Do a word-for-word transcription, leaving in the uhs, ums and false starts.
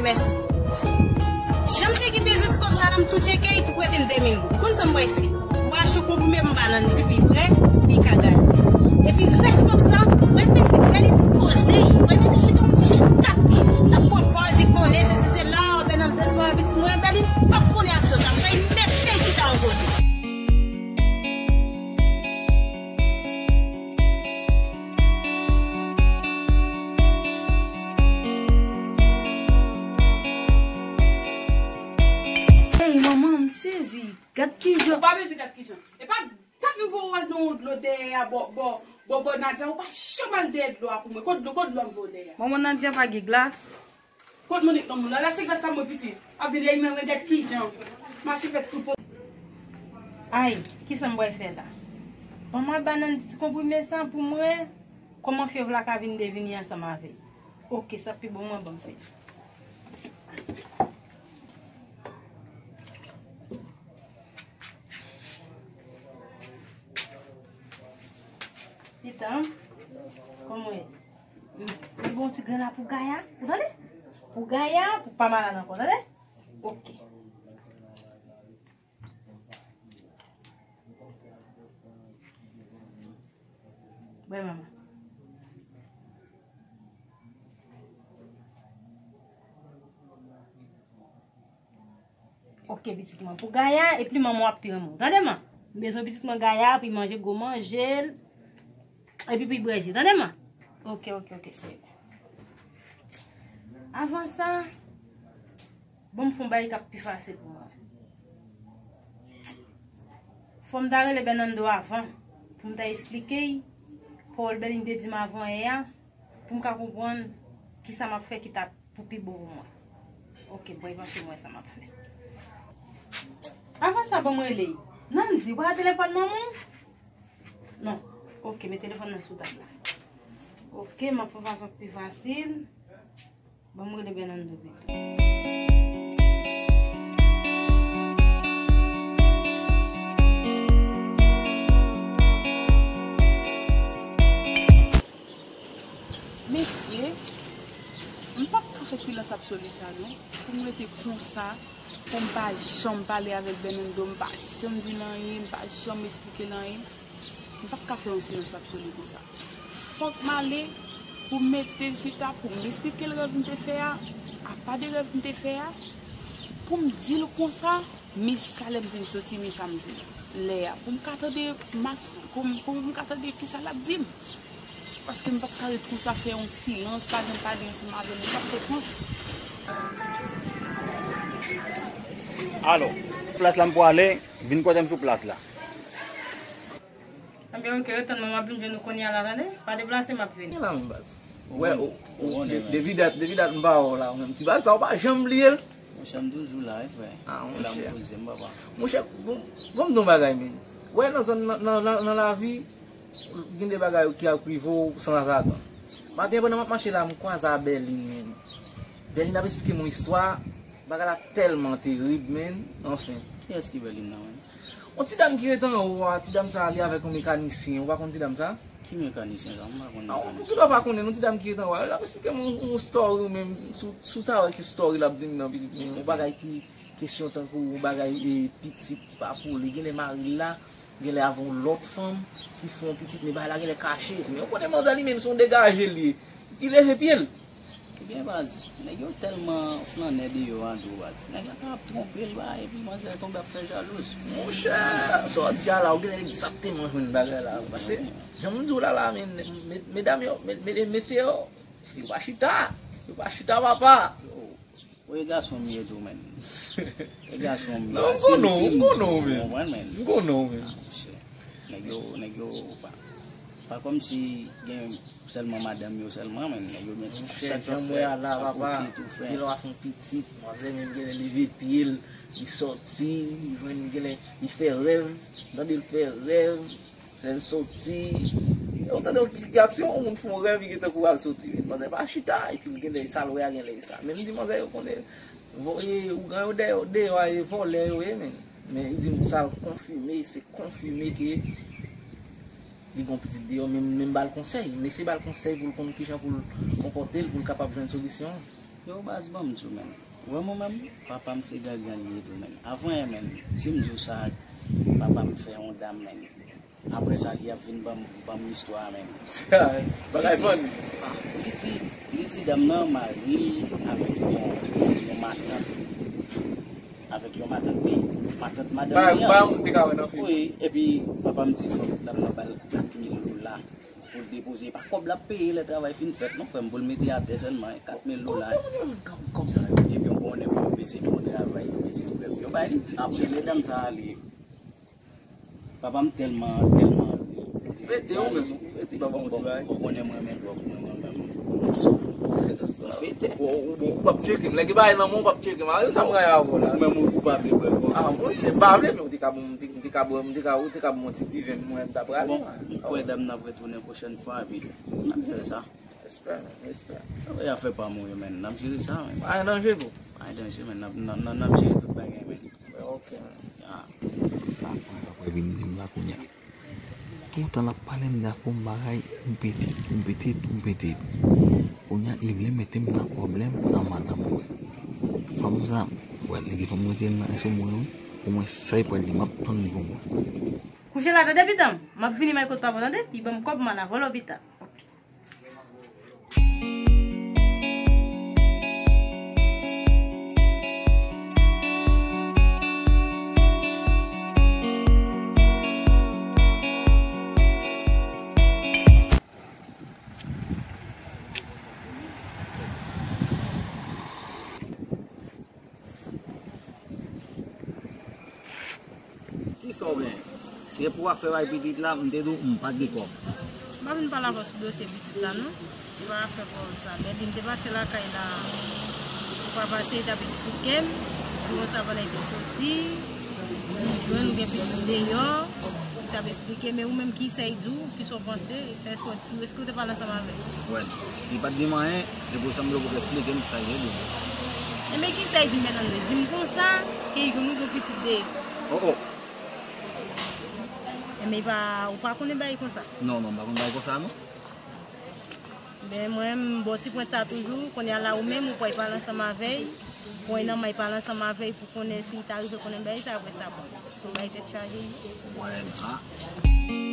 Mèsi. Jan m te gen bezwen ti kòb sa la, m tou tcheke, li tou prete m de mil goud. Konn sa m pral fè? M pral achte yon konprime pou m ba Nandy pi prè, li ka gade. Epi rès kòb sa, m pral fè Berline poze, m pral mete l chita yon ti jan kat pye. L ap pran pòz, li konnen se si se la, Bernard Espoir, pitit mwen, Berline p ap konnen aksyon sa. M pral mete l chita yon kote. Ey, manman, m sezi. Gad kijan. Ou pa bezwen gad kijan. E pa tap m voye w al nan yon dlo dèyè a, bò, bò, bò, bò Nadia, ou pa janm al dèyè dlo a pou mwen. Kot dlo, kot dlo a m voye w dèyè a? Manman, Nadia pa gen glas. Kot mwen nèk lanmou la? Lache glas la mwen piti. Ap vin ey mwen gad kijan. Mache fè twoupo. Ay, kisa m pral fè la? Manman, ba Nandy ti konprime sa pou mwen. Kòman fyèv la ka vin devini ansanm avè l? Oke, sa pi bon mwen ban m fè. Pita, kòman w ye? Mete yon ti grenn la pou Gaya, ou tande? Pou Gaya, pou pa malad ankò, tande? Oke. Bwè manman. Oke, pitit mwen. Pou Gaya, epi manman w ap pi renmen w. Tande, man? M bezwen pitit mwen Gaya, pou l manje gwo manje l. Epi pou l bwè ji. Tande, man? Oke, oke, oke, cheri. Avan sa, ban m fè yon bagay k ap pi fasil pou mwen. Fò m ta rele Bernando avan, pou m ta esplike l pawòl Berline te di m avan yè a, pou m ka konprann kisa m ap fè ki t ap pou pi bon pou mwen. Oke, bon, panse mwen sa m ap fè. Avan sa, ban m rele l. Nandy, ou pa telefòn manman w? Non. Oke, met telefòn nan sou tab la. Oke, m ap fè yon fason pi fasil. Ban m rele Bernando pito. Mesye, m p ap ka fè silans absoli sa non. Pou m rete konsa, pou m pa janm pale avèk Bernando, m pa janm di l anyen, m pa janm esplike l anyen. M p ap ka fè yon silans absoli konsa. Fòk m ale pou m mete l chita, pou m esplike l rèv m te fè a, apa de rèv m te fè a, pou m di l konsa, men sa lè m vin soti, men sa m jwenn lè a. Pou m ka tande mas, pou m, pou m ka tande kisa l ap di m. Paske m p ap ka ret konsa fè yon silans, pa janm pale ansanm avè l, li p ap fè sans. Alò, plas la m pwale, vin kote m sou plas la. Anben, oke, yo tann mwen, m ap vin jwenn ou kounye a la, tande? Pa deplase, m ap vini. Gen la menm baz. Ou wè, ou, ou, de-, depi dat, depi dat m pa wè w la, ou menm ti baz sa, ou pa janm bliye l. Monchè, m toujou la, wi, frè. Ah, monchè. Monchè, bon, bon, m di w yon bagay, men. Ou wè, nan zòn, nan, nan, nan, nan lavi, gen de bagay ki ap rive w san atann. Maten, pandan m ap mache la, m kwaze a Berline, men. Berline ap esplike m yon istwa. Bagay la tèlman terib, men, anfen. Kiyès ki Berline nan, menm? Yon ti dam ki ret anwo a, ti dam sa a, li avèk yon mekanisyen. Ou pa konn ti dam sa? Ki mekanisyen sa? M pa konn mekanisyen. Ah, ou tou pa konnen, yon ti dam ki ret anwo a. L ap esplike m yon, yon story, ou menm, sou, sou ta wè ki story l ap di m nan, pitit, men, yon bagay ki, kesyon tankou, yon bagay, e, pitit ki pa pou li, genlè mari l la, genlè avè yon lòt fanm ki fè yon pitit, men bagay la genlè kache. Men ou konnen manzè li menm se yon degaje li ye. Li leve pye l. Ebyen baz, nèg yo tèlman flannè deyò a tou baz. Nèg la ka ap twonpe l ba, epi manzè tonbe ap fè jalouz. Monchè, sa w di a la, ou genlè egzakteman jwenn bagay la. Paske, jan m di w la la, men, me-, medam yo, me-, me-, mesye yo, yo pa chita. Yo pa chita, papa. Yo, Ou e gason m ye tou, menn. E gason m ye. Non, m konnen w, m konnen w, menn. Ou konprann, menn? M konnen w, menn. Ah, monchè. Nèg yo, nèg yo pa, pa kòmsi gen sèlman madanm yo sèlman, menn. Nèg yo gen ti sa k ap fè a kote tou, frè. Monchè, jan m wè a la, papa, gen lè w ap fè yon pitit, manzè menm gen lè leve pye l, li sòti, li jwenn, gen lè li fè rèv, tande l fè rèv. Lè l soti, ou tande yon ti aksyon, yon moun fè yon rèv, li gentan kouri al soti. Manzè pa chita, epi l gen lè sa l wè a, gen lè sa. Men m di manzè yo konnen, voye ougan yo dèyè, deyò a, e vòlè yo ye, men. Men li di m sa l konfime, se konfime ke li gon pitit deyò, men m, men m ba l konsèy. M eseye ba l konsèy pou l konn kijan pou l konpòte l, pou l kapab jwenn solisyon an. Yo, baz, ban m di w, menn. Ou wè mwen menm, papa m se gangan li ye tou, menn. Avan yè, menn, si m di w sa, papa m fè yon dam, menn. Apre sa, li ap vin ban m, ban m istwa, menn. Bagay funny. Ah, li di, li di dam nan marye avèk yon, yon matant. Avèk yon matant, wi. Matant madanm li an. Ba yon moun te ka wè nan fim. Wi, epi papa m di fòk dam nan ba l kat mil dola pou l depoze. E pa kòb l ap peye lè travay fin fèt, non, frè m, pou l mete atè sèlman, e kat mil dola. Kòman yo jwenn kòb, kòb sa yo? Epi yon konnen pou yo peze pou yon travay, yo peze pou yo bay li. Apre, lè dam sa ale, papa m tèlman, tèlman. Fete, ou menm, ou fete, papa m ti bay. Ou konnen mwen renmen dwòg, mwen, mwen menm, m sou. M fete. Ou, ou, ou, ou p ap tcheke m. Lè gen bagay nan men w, ou p ap tcheke m. A, sa m rayi avè w la. Ou menm, ou, ou pa vle bwè dwòg. Ah, monchè, m pa vle, men ou te ka ban m, m te, m te ka bwè, m te ka, ou te ka ban m yon ti diven, mwen, m ta prale. Bon, m kwè dam nan ap retounen pwochèn fwa, epi n ap jere sa. Respè, men, respè. Sa vle afè pa m ou ye, menn. N ap jere sa, menn. Pa gen danje, bro. Pa gen danje, menn. N ap, n ap, n ap, n ap jere tout bagay, menn. Ok, menn. Ya. Sa fanm sa pral vin di m la kounye a. Toutan l ap pale m de afè yon bagay, m pitit, m pitit, m pitit. Kounye a, li vle mete m nan pwoblèm a madanm mwen. Fanm sa, wè, nèg fanm mwen te nan sou mwen, wi. Omwen sa li pral di, m ap tann li pou mwen. Kouche la, tande, pitit m. M ap vini may kot papa w, tande? Li ban m kòb, m al avè w lopital. Kisa w gen? Se pou afè bay pitit la, m te di w m pa t gen kòb. M pa vin pale avè w sou dosye pitit la, non. Se pa afè pa w sa. Depi m te pase lakay la, ou pa pase, li t ap esplike m. Di konsa pandan li te soti, li jwenn ou gen pitit deyò, li t ap esplike, men ou menm kisa li di w, kisa w panse, se èske w Èske w te pale ansanm avè l? Wè, li pa t di m anyen, se pou sa m vle w esplike m sa l vle di. Enben, kisa l di, Mèt Andre? Di m konsa, ke l jwenn ou gen pitit deyò. Oh, oh. Enben, li pa, ou pa konnen bagay konsa? Non, non, m pa konn bagay konsa, non. Ben, mwen, m ba w ti pwent sa toujou, kounye a la, ou menm, ou pral pale ansanm avè l, pran nan men l, pale ansanm avè l pou konnen si l ta rive konnen bagay sa, apre sa, bon. Se yon bagay tèt chaje, wi. Wè, ah.